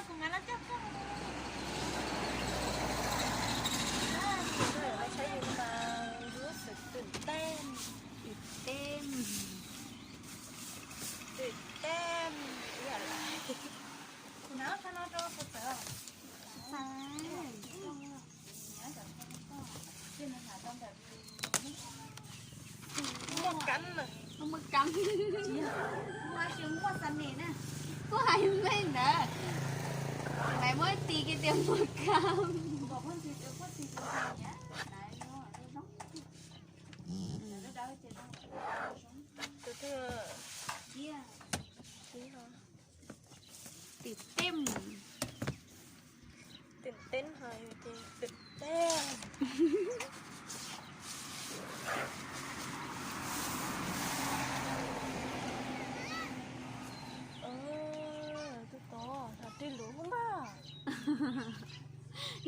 Kuv mas no coj koj. Saib mas,รู้สึกตื่นเต้น,ตื่นเต้น,ตื่นเต้น. Kuv hnav ob txha no rau kuv tawv. Muaj kab na. Muaj kab. Kuv hais meej ntawd. Maiv muab tis kiag tias muaj kab. Tim tej, tim tej hais tias tim tej. Tus tod hnav ris luv npaj.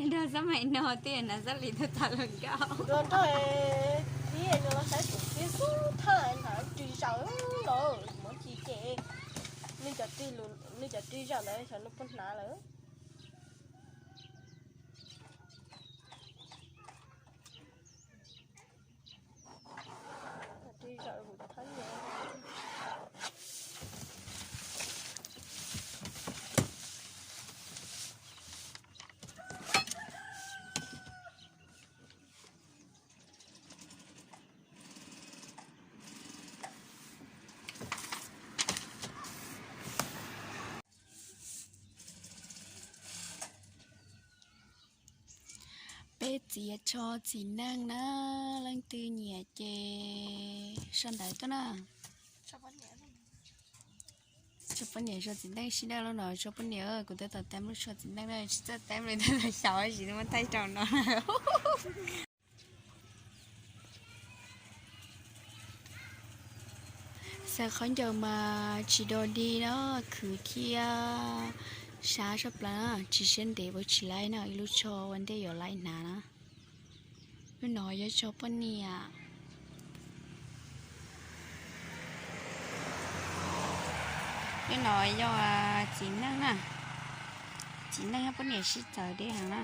Nrog xab mais no tias hnav xab lis tuaj tas los nkauj. Nrog nrog ib no los saib tus tib xub thaj hnav ris zaum los muab tsis ces. Nej cov ris zaum ntawd xyov nws puas hnav lawm. Peb txiav tsho txiv neej na, leej twg nyiam ces sau ntawv tuaj na. Tso poj niam sau txiv neej sib dawj lub no, tso poj niam, kuv twb tau teb lub tso txiv neej na, tsis txawj teb li, twb tau xyaum tab sis muab thaij rau no. Xaws khaub ncaws mas tsis dog dig no, khwv thiab sab tshaj plaws na, tsis siab ntev ua tsis laib no, ib lub tsho ua ntej yuav laib hnav na. Lub no yog tso poj niam. Lub no yog txiv neej na, txiv neej thiab poj niam sib txawv deb heev na.